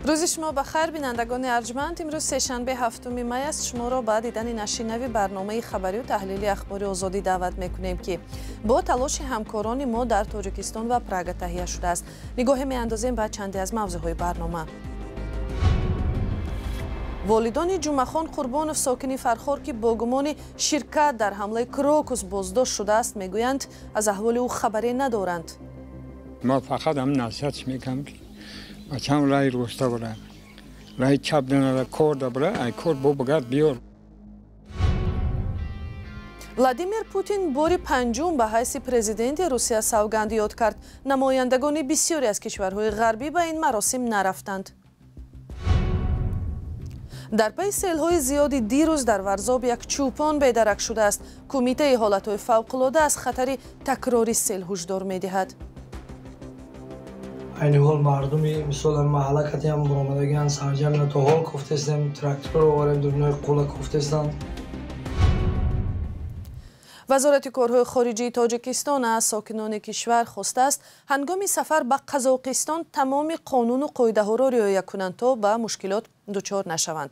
Рӯзи шумо ба хайр, бинандагони арҷманд. Имрӯз сешанбе, 7 май аст. Шуморо ба дидани нашри нави барномаи хабарию таҳлили Ахбори Озодӣ даъват мекунем, ки бо талоши ҳамкорони мо дар Тоҷикистон ва Прага таҳия шудааст. Нигоҳе меандозем ба чанде аз мавзӯъҳои барнома. Волидони Ҷумъахон Қурбонов, сокини Фархор, ки бо гумони ширкат дар ҳамлаи Крокус боздошт шудааст, мегӯянд, аз аҳволи ӯ хабаре надоранд. Ма фақат ҳам насиҳатш мекунам, ки бачам раи роста бара, раи чап нанара, кор да бара, ай кор бо багард биёр. Владимир Путин бори панҷум ба ҳайси президенти Русия савганд ёд кард. Намояндагони бисёре аз кишварҳои ғарбӣ ба ин маросим нарафтанд. Дар пайи селҳои зиёди дирӯз дар Варзоб як чӯпон бедарак шудааст. Кумитаи ҳолатҳои фавқулода аз хатари такрори сел ҳушдор медиҳад. Айни ҳол мардуми мисол маҳалла катиам буромадагиан, сарҷамна то ҳол кофтестем, тракторро оварем, дурбинои қула кофтестанд. Вазорати корҳои хориҷии Тоҷикистон аз сокинони кишвар хостааст, ҳангоми сафар ба Қазоқистон тамоми қонуну қоидаҳоро риоя кунанд, то ба мушкилот дучор нашаванд.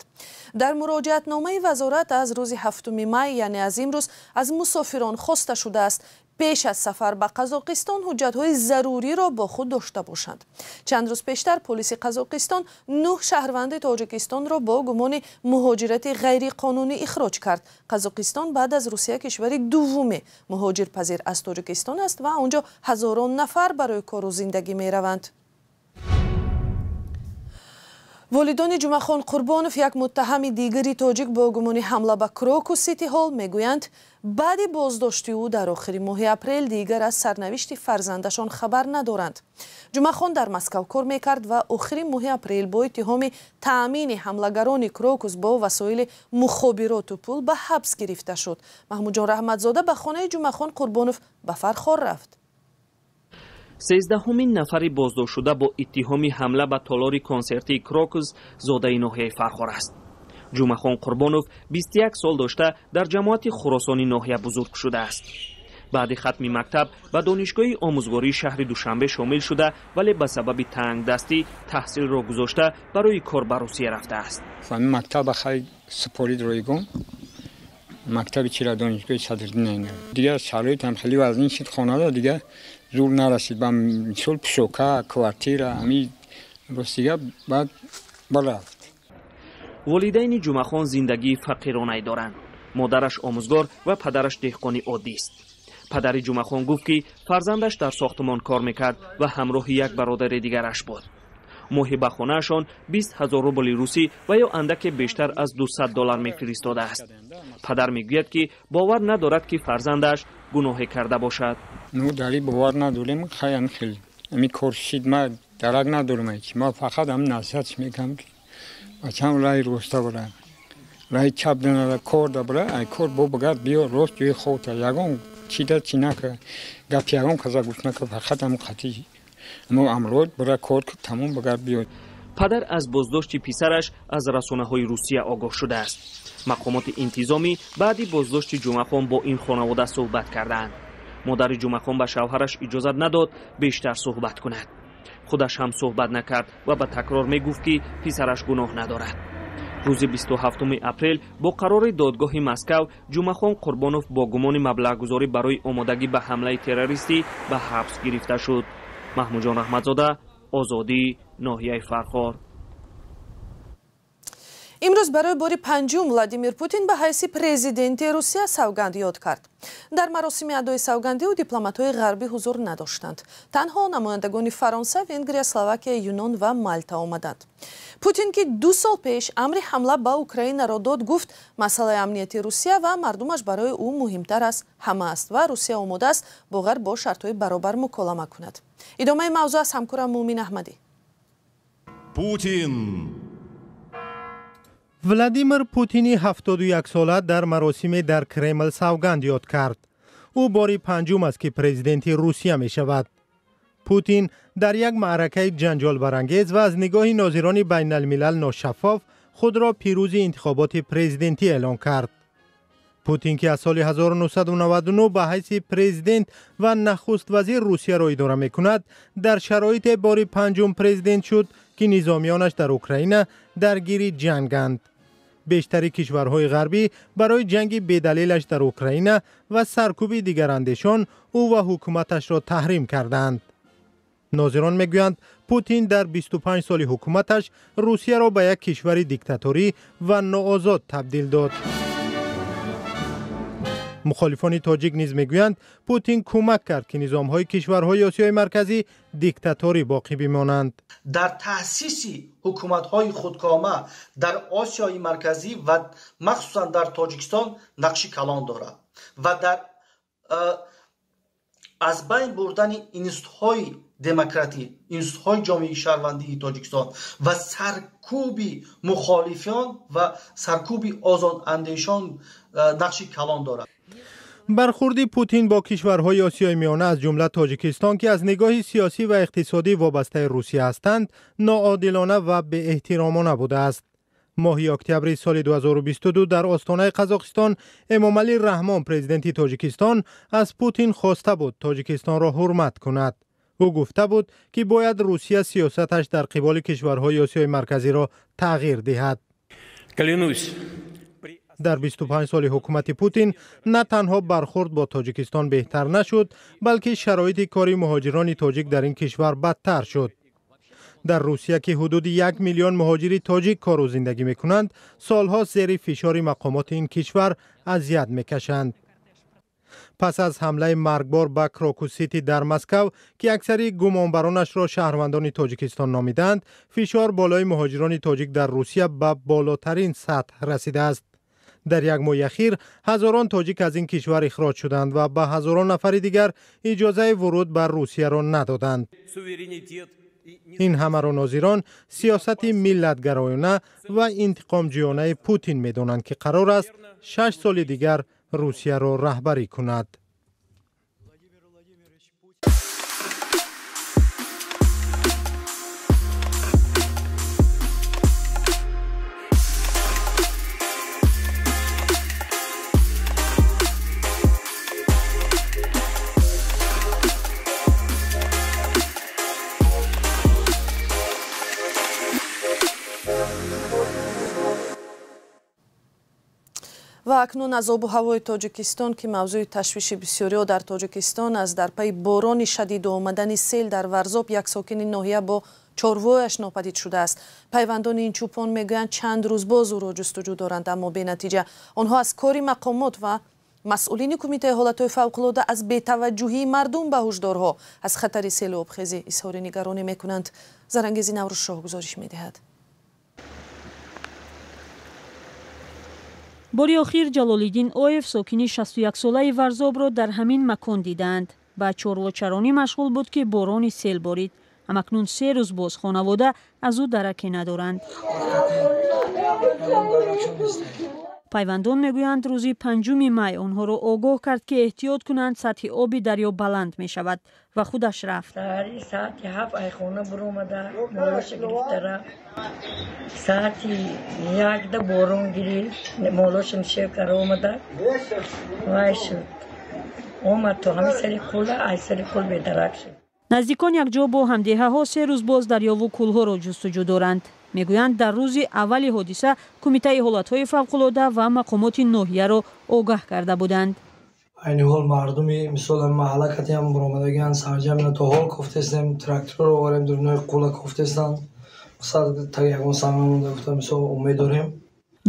Дар муроҷиатномаи вазорат аз рӯзи 7 май, яъне аз имрӯз, аз мусофирон хоста шудааст, пеш аз сафар ба Қазоқистон ҳуҷҷатҳои заруриро бо худ дошта бошанд. Чанд рӯз пештар полиси Қазоқистон 9 шаҳрванди Тоҷикистонро бо гумони муҳоҷирати ғайриқонунӣ ихроҷ кард. Қазоқистон баъд аз Русия кишвари дуввуми муҳоҷирпазир аз Тоҷикистон аст ва он ҷо ҳазорон нафар барои кору зиндагӣ мераванд. Волидони Ҷумъахон Қурбонов, як муттаҳами дигари тоҷик бо гумони ҳамла ба Крокус Сити Ҳол, мегӯянд, баъди боздошти ӯ дар охири моҳи апрел дигар аз сарнавишти фарзандашон хабар надоранд. Ҷумъахон дар Москав кор мекард ва охири моҳи апрел бо иттиҳоми таъмини ҳамлагарони Крокус бо васоили мухобироту пул ба ҳабс гирифта шуд. Маҳмудҷон Раҳматзода ба хонаи Ҷумъахон Қурбонов ба Фархор рафт. 13-ҳумин нафари боздоштшуда бо иттиҳоми ҳамла ба толори консертии Крокус зодаи ноҳияи Фархор аст. Ҷумъахон Қурбонов 21 сол дошта, дар ҷамоати Хуросони ноҳия бузург шудааст. Баъди хатми мактаб ба донишгоҳи омӯзгории шаҳри Душанбе шомил шуда, вале ба сабаби тангдастӣ таҳсилро гузошта, барои кор ба Русия рафтааст. Мактаба хай супорид ройгон, мактаби чира, донишгоҳи Садриддин. Дигар шароитам хеле вазнин шуд, хонада дигар зур нарасид ба мисол пушока, квартира, ҳами ростига баъд барафт. Волидайни Ҷумъахон зиндагии фақиронае доранд. Модараш омӯзгор ва падараш деҳқони оддист. Падари Ҷумъахон гуфт, ки фарзандаш дар сохтмон кор мекард ва ҳамроҳи як бародари дигараш буд. Моҳи ба хонаашон 20 000 рубли русӣ ва ё андаке бештар аз 200 доллар мефиристодааст. Падар мегӯяд, ки бовар надорад, ки фарзандаш гуноҳе карда бошад. Ну, дари бовар надорем, хаян хел ами кор шид, ма дарак надорам. Ма фақат ҳам насиҳатш мекунам, ки бачам раи роста бара, раи чап нанара, кор да бара, ай кор бо багард биё, рост ҷои хота, ягон чида чи нака, гап ягон каза гӯш нака, фақат ҳам қатӣ мо амрод бара, кор тамом, багард биё. Падар аз боздошти писараш аз расонаҳои Русия огоҳ шудааст. Мақомоти интизомӣ баъди боздошти Ҷумъахон бо ин хонавода суҳбат кардаанд. Модари Ҷумъахон ба шавҳараш иҷозат надод бештар суҳбат кунад. Худаш ҳам суҳбат накард ва ба такрор мегуфт, ки писараш гуноҳ надорад. Рӯзи 27 апрел бо қарори додгоҳи Москав Ҷумъахон Қурбонов бо гумони маблағгузорӣ барои омодагӣ ба ҳамлаи террористӣ ба ҳабс гирифта шуд. Маҳмудҷон Раҳматзода, Озодӣ, ноҳияи Фархор. Имрӯз барои бори панҷум Владимир Путин ба ҳайси президенти Русия савганд ёд кард. Дар маросими адои савганди ӯ дипломатҳои ғарбӣ ҳузур надоштанд. Танҳо намояндагони Фаронса, Венгрия, Словакия, Юнон ва Мальта омаданд. Путин, ки 2 сол пеш амри ҳамла ба Украинаро дод, гуфт, масъалаи амнияти Русия ва мардумаш барои ӯ муҳимтар аз ҳама аст ва Русия омода аст бо ғарб бо шартҳои баробар муколама кунад. Идомаи мавзӯъ аз ҳамкорам Муъмин Аҳмадӣ. Путин. Владимир Путини 71-сола дар маросиме дар Кремл савганд ёд кард. Ӯ бори панҷум аст, ки президенти Русия мешавад. Путин дар як маъракаи ҷанҷолбарангез ва аз нигоҳи нозирони байналмилал ношаффоф худро пирӯзи интихоботи президентӣ эълон кард. Путин, ки аз соли 1999 ба ҳайси президент ва нахуст вазир Русияро идора мекунад, дар шароите бори панҷум президент шуд, ки низомиёнаш дар Украина даргири ҷанганд. Бештари кишварҳои ғарбӣ барои ҷанги бедалелаш дар Украина ва саркӯби дигарандешон ӯ ва ҳукуматашро таҳрим кардаанд. Нозирон мегӯянд, Путин дар 25 соли ҳукуматаш Русияро ба як кишвари диктаторӣ ва ноозод табдил дод. Мухолифони тоҷик низ мегӯянд, Путин кӯмак кард, ки низомҳои кишварҳои Осиёи Марказӣ диктаторӣ боқӣ бимонанд. Дар таъсиси ҳукуматҳои худкома дар Осиёи Марказӣ ва махсусан дар Тоҷикистон нақши калон дорад ва дар аз байн бурдани институтҳои демократӣ, институтҳои ҷомеаи шаҳрвандии Тоҷикистон ва саркӯби мухолифон ва саркӯби озодандешон нақши калон дорад. Бархурди Путин бо кишварҳои Осиёи Миёна, аз ҷумла Тоҷикистон, ки аз нигоҳи сиёсӣ ва иқтисодӣ вобастаи Русия ҳастанд, ноодилона ва беэҳтиромона будааст. Моҳи октябри соли 2022 дар остонаи Қазоқистон Эмомалӣ Раҳмон, президенти Тоҷикистон, аз Путин хоста буд Тоҷикистонро ҳурмат кунад. Ӯ гуфта буд, ки бояд Русия сиёсаташ дар қиболи кишварҳои Осиёи Марказиро тағйир диҳад. Дар 25 соли ҳукумати Путин на танҳо бархурд бо Тоҷикистон беҳтар нашуд, балки шароити кори муҳоҷирони тоҷик дар ин кишвар бадтар шуд. Дар Русия, ки ҳудуди 1 миллион муҳоҷири тоҷик кору зиндагӣ мекунанд, солҳо зери фишори мақомоти ин кишвар азият мекашанд. Пас аз ҳамлаи маргбор ба Крокус Сити дар Москав, ки аксари гумонбаронашро шаҳрвандони Тоҷикистон номиданд, фишор болои муҳоҷирони тоҷик дар Русия ба болотарин сатҳ расидааст. Дар як моҳи ахир ҳазорон тоҷик аз ин кишвар ихроҷ шуданд ва ба ҳазорон нафари дигар иҷозаи вуруд ба Русияро надоданд. Ин ҳамаро нозирон сиёсати миллатгароёна ва интиқомҷӯёнаи Путин медонанд, ки қарор аст 6 соли дигар Русияро раҳбарӣ кунад. Ва акнун аз обу ҳавои Тоҷикистон, ки мавзӯи ташвиши бисёриҳо дар Тоҷикистон аст. Дар пайи борони шадиду омадани сел дар Варзоб як сокини ноҳия бо чорвояш нопадид шудааст. Пайвандони ин чӯпон мегӯянд, чанд рӯз боз ӯро ҷустуҷӯ доранд, аммо бенатиҷа. Онҳо аз кори мақомот ва масъулини Кумитаи ҳолатҳои фавқулода аз бетаваҷҷӯҳии мардум ба ҳушдорҳо аз хатари селу обхезӣ изҳори нигаронӣ мекунанд. Зарангези Наврӯзшоҳ гузориш медиҳад. Бори охир Ҷалолиддин Оев, сокини 61-солаи Варзобро дар ҳамин макон дидаанд. Ба чорвочаронӣ машғул буд, ки борони сел борид. Ҳамакнун 3 рӯз боз хонавода аз ӯ дараке надоранд. Пайвандон мегӯянд, рӯзи 5 май онҳоро огоҳ кард, ки эҳтиёт кунанд, сатҳи оби дарё баланд мешавад ва худаш рафт. Саҳари саати 7 айхона буромада, молоша гирифта рафт. Саати 1 борон гирифт, молоша нишеб кара омада, вай шуд. Омад то ҳамин сари қула, ай сари қул бедарак шуд. Наздикон якҷо бо ҳамдеҳаҳо 3 рӯз боз дарёву кӯлҳоро ҷустуҷӯ доранд. Мегӯянд, дар рӯзи аввали ҳодиса Кумитаи ҳолатҳои фавқулода ва мақомоти ноҳияро огаҳ карда буданд. Айни ҳол мардуми мисол маҳалла катиам буромадагианд, сарҷамъ то ҳол кофтестем, тракторро оварем, дурнои қула кофтестанд. Мақсад так ягон саҳна монда гуфта мисол умед дорем.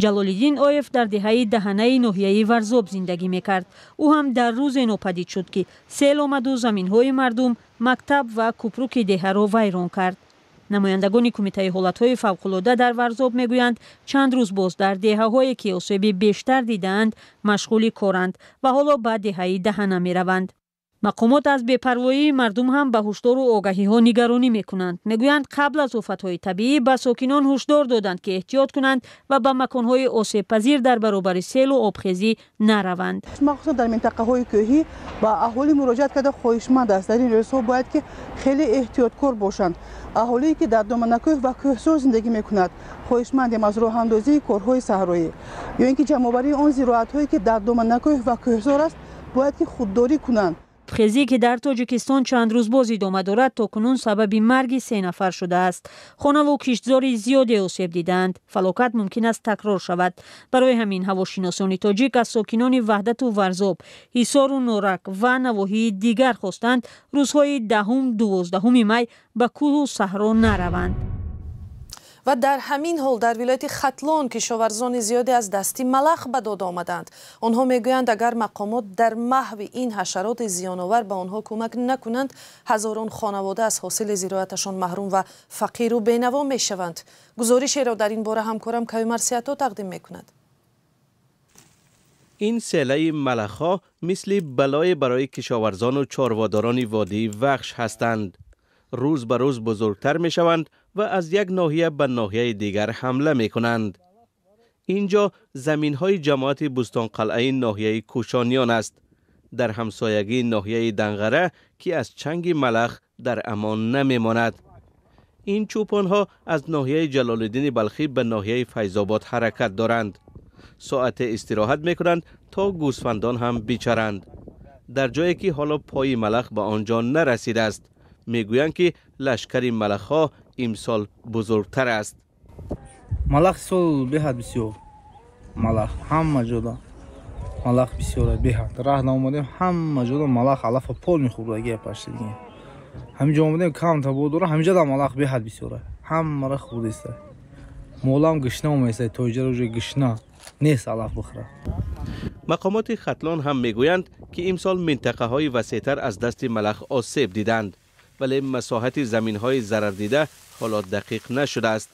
Ҷалолиддин Оев дар деҳаи Даҳанаи ноҳияи Варзоб зиндагӣ мекард. Ӯ ҳам дар рӯзе нопадид шуд, ки сел омаду заминҳои мардум, мактаб ва купруки деҳаро вайрон кард. Намояндагони Кумитаи ҳолатҳои фавқулода дар Варзоб мегӯянд, чанд рӯз боз дар деҳаҳое, ки осеби бештар дидаанд, машғули коранд ва ҳоло ба деҳаи Даҳана мераванд. Мақомот аз бепарвоии мардум ҳам ба ҳушдору огаҳиҳо нигаронӣ мекунанд. Мегӯянд, қабл аз офатҳои табиӣ ба сокинон ҳушдор доданд, ки эҳтиёт кунанд ва ба маконҳои осебпазир дар баробари селу обхезӣ нараванд. Махсусан дар минтақаҳои кӯҳӣ ба аҳолӣ муроҷиат карда хоҳишманд аст. Дар ин рӯзҳо бояд ки хеле эҳтиёткор бошанд. Аҳолие ки дар доманакӯҳ ва кӯҳсор зиндагӣ мекунад, хоҳишмандем аз роҳандозии корҳои саҳроӣ ё ин ки ҷамъоварии он зироатҳое ки дар доманакӯҳ ва кӯҳсор аст, бояд ки худдорӣ кунанд. Обхезӣ, ки дар Тоҷикистон чанд рӯз боз идома дорад, то кунун сабаби марги 3 нафар шудааст. Хонаву киштзори зиёде осеб дидаанд. Фалокат мумкин аст такрор шавад. Барои ҳамин ҳавошиносони тоҷик аз сокинони Ваҳдату Варзоб, Ҳисору Норак ва навоҳии дигар хостанд рӯзҳои 10-12 май ба кӯҳу саҳро нараванд. Ва дар ҳамин ҳол дар вилояти Хатлон кишоварзони зиёде аз дасти малах ба дод омаданд. Онҳо мегӯянд, агар мақомот дар маҳви ин ҳашароти зиёновар ба онҳо кӯмак накунанд, ҳазорон хонавода аз ҳосили зироаташон маҳрум ва фақиру бенаво мешаванд. Гузоришеро дар ин бора ҳамкорам Каюмар Сиято тақдим мекунад. Ин селаи малахҳо мисли балое барои кишоварзону чорводорони водии Вахш ҳастанд. Рӯз ба рӯз бузургтар мешаванд ва аз як ноҳия ба ноҳияи дигар ҳамла мекунанд. Инҷо заминҳои ҷамоати Бӯстонқалъаи ноҳияи Кӯшониён аст. Дар ҳамсоягии ноҳияи Данғара, ки аз чанги малах дар амон намемонад. Ин чӯпонҳо аз ноҳияи Ҷалолиддини Балхӣ ба ноҳияи Файзобод ҳаракат доранд. Соате истироҳат мекунанд то гӯсфандон ҳам бичаранд. Дар ҷое ки ҳоло пои малах ба он ҷо нарасидааст, мегӯянд ки лашкари малахҳо имсол бузургтар аст. Малах сол беҳад бисёр. Малах ҳама ҷода малах бисёр беҳад. Раҳ наомадем, ҳама ҷода малах алафа пол мехӯрда гапаштидем. Ҳамин ҷо омадем, кам табо дора, ҳамин ҷода малах беҳад бисёр. Ҳамаро хӯрдиста. Молам гишна омаиста, тоҷара уже гишна нест алаф бихӯра. Мақомоти Хатлон ҳам мегӯянд, ки имсол минтақаҳои васеътар аз дасти малах осеб диданд, вале масоҳати заминҳои зарардида ҳоло дақиқ нашудааст.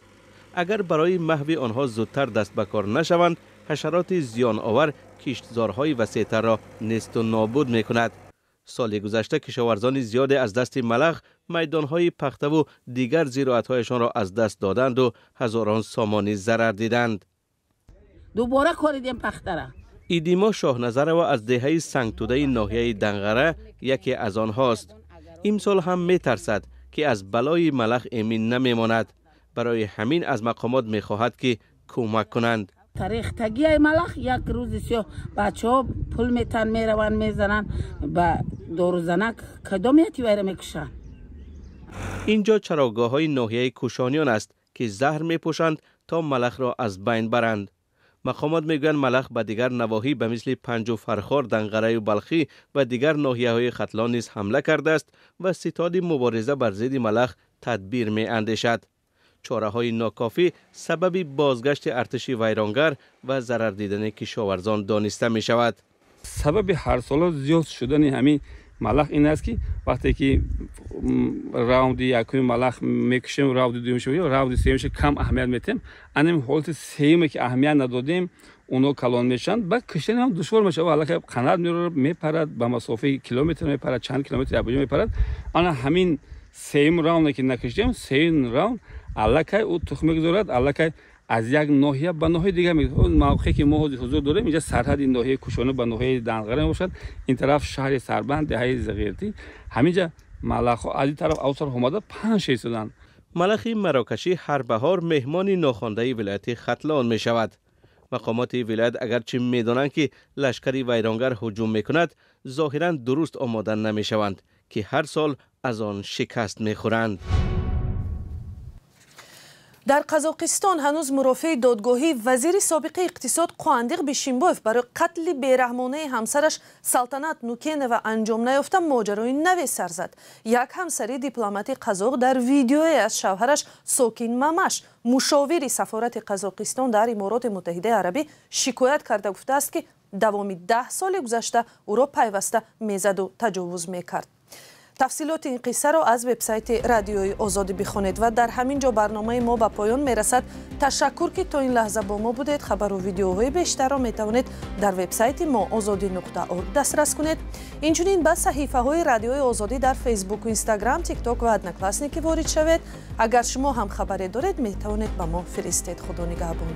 Агар барои маҳви онҳо зудтар даст ба кор нашаванд, ҳашароти зиёновар киштзорҳои васеътарро несту нобуд мекунад. Соли гузашта кишоварзони зиёде аз дасти малах майдонҳои пахтаву дигар зироатҳояшонро аз даст доданду ҳазорон сомонӣ зарар диданд. Дубора коридем пахтара. Идимо Шоҳназарова аз деҳаи Сангтудаи ноҳияи Данғара яке аз онҳост. Имсол ҳам метарсад, ки аз балои малах эмин намемонад. Барои ҳамин аз мақомот мехоҳад, ки кӯмак кунанд. Тарехтагиай малах як рӯзи сиёҳ бачаҳо пул метан, мераванд, мезананд ба дорузанак, кадом яти вайра мекушанд. Инҷо чарогоҳҳои ноҳияи Кӯшониён аст, ки заҳр мепӯшанд то малахро аз байн баранд. Мақомот мегӯянд, малах ба дигар навоҳӣ ба мисли Панҷу Фархор, Данғараю Балхӣ ва дигар ноҳияҳои Хатлон низ ҳамла кардааст ва ситоди мубориза бар зидди малах тадбир меандешад. Чораҳои нокофӣ сабаби бозгашти артиши вайронгар ва зарар дидани кишоварзон дониста мешавад. Сабаби ҳарсола зиёд шудани ҳамин малах ин аст, ки вақте ки раунди якуми малах мекушем, раунди дуюмша, раунди сеюмша кам аҳамият метем. Анем ҳолати сеюме ки аҳамият надодем, оно калон мешаванд, баъд киштани ҳам душвор мешавад. Аллакай қанат мерорад, мепарад, ба масофаи километр мепарад, чанд километр абуҷа мепарад. Ана ҳамин сеюм раунде ки накиштем, сеюм раунд аллакай ӯ тухм мегузорад, аллакай аз як ноҳия ба ноҳияи дигар мегузорад. Мавқее ки мо ҳозир ҳузур дорем, инҷа сарҳади ноҳияи Кӯшона ба ноҳияи Данғара мебошад. Ин тараф шаҳри Сарбанд, деҳаи Зағиртӣ. Ҳаминҷа малахҳо аз ин тараф ав тараф омада паҳн шуданд. Малахи марокашӣ ҳар баҳор меҳмони нохондаи вилояти Хатлон мешавад. Мақомоти вилоят агарчи медонанд, ки лашкари вайронгар ҳуҷум мекунад, зоҳиран дуруст омода намешаванд, ки ҳар сол аз он шикаст мехӯранд. Дар Қазоқистон ҳанӯз мурофиаи додгоҳии вазири собиқи иқтисод Қуандиқ Бишимбоев барои қатли бераҳмонаи ҳамсараш Салтанат Нукенова анҷом наёфта моҷарои наве сар зад. Як ҳамсари дипломати қазоқ дар видеое аз шавҳараш Сокин Мамаш, мушовири сафорати Қазоқистон дар Имороти Муттаҳидаи Арабӣ, шикоят карда гуфтааст, ки давоми 10 соли гузашта ӯро пайваста мезаду таҷовуз мекард. Тафсилоти ин қиссаро аз вебсайти Радиои Озодӣ бихонед. Ва дар ҳамин ҷо барномаи мо ба поён мерасад. Ташаккур, ки то ин лаҳза бо мо будед. Хабару видеоҳои бештарро метавонед дар вебсайти мо озодӣ.орг дастрас кунед. Инчунин ба саҳифаҳои Радиои Озодӣ дар Фейсбуку, Инстаграм, Тикток ва Одноклассники ворид шавед. Агар шумо ҳам хабаре доред, метавонед ба мо фиристед. Худо нигаҳбон.